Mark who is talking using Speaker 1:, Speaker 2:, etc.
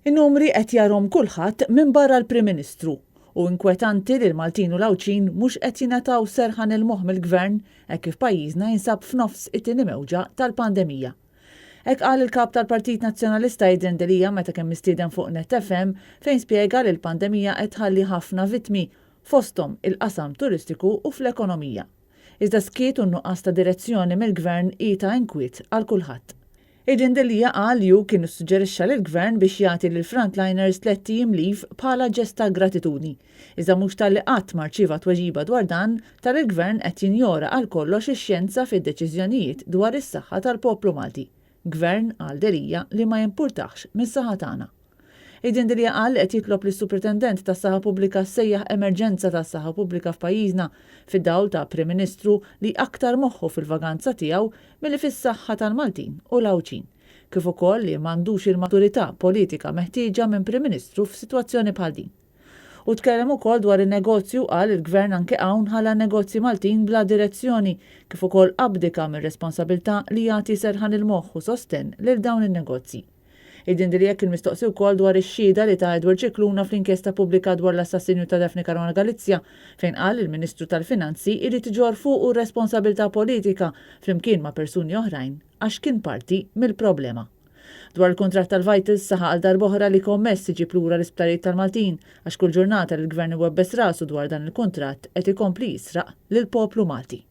Speaker 1: In-numri qed jarhom kulħadd minbarra l-Prim Ministru. Hu inkwetanti li l-Maltin u l-Għawdxin mhux qed jingħataw serħan il-moħħ mill-Gvern hekk kif pajjiżna jinsab f'nofs it-tieni mewġa tal-pandemija. Hekk qal il-Kap tal-Partit Nazzjonalista Adrian Delia meta kien mistieden fuq Net FM fejn spjega li l-pandemija qed tħalli ħafna vittmi, fosthom il-qasam turistiku u fl-ekonomija. Iżda s-skiet u n-nuqqas ta' direzzjoni mill-Gvern hi ta' inkwiet għal kulħadd. Adrian Delia qal li hu kien issuġġerixxa lill-Gvern biex jagħti lill-frontliners tlett ijiem leave bħala ġest ta' gratitudni. Iżda mhux talli qatt ma rċieva tweġiba dwar dan, talli l-Gvern qed jinjora għal kollox ix-xjenza fid-deċiżjonijiet dwar is-saħħa tal-poplu Malti. Gvern, qal Delia, li ma jimpurtahx mis-saħħa tagħna. Adrian Delia qal li qed jitlob lis-Supretendent tas-Saħħa Pubblika ssejjaħ emerġenza tas-saħħa pubblika f'pajjiżna fid-dawl ta' Prim Ministru li aktar moħħu fil-vaganza tiegħu milli fis-saħħa tal-Maltin u l-Għawdxin, kif ukoll li m'għandux il maturità politika meħtieġa minn Prim Ministru f'sitwazzjoni bħal din. Hu tkellem ukoll dwar in-negozju u qal li l-Gvern anke hawn ħalla n-negozji Maltin bla direzzjoni kif ukoll abdika mir-responsabilità li jagħti serħan il-moħħ u sostenn lil dawn in-negozji. Adrian Delia kien mistoqsi wkoll dwar ix-xhieda li ta Edward Scicluna fl-inkjesta pubblika dwar l-assassinju ta' Daphne Caruana Galizia, fejn qal li l-Ministru tal-Finanzi jrid iġorr fuqu r-responsabilità politika flimkien ma' persuni oħrajn għax kien parti mill-problema. Dwar il-kuntratt tal-Vitals saħaq għal darb'oħra li kommess iġib lura l-isptarijiet tal-Maltin għax kull ġurnata li l-Gvern iwebbes rasu dwar dan il-kuntratt qed ikompli jisraq lill-poplu Malti.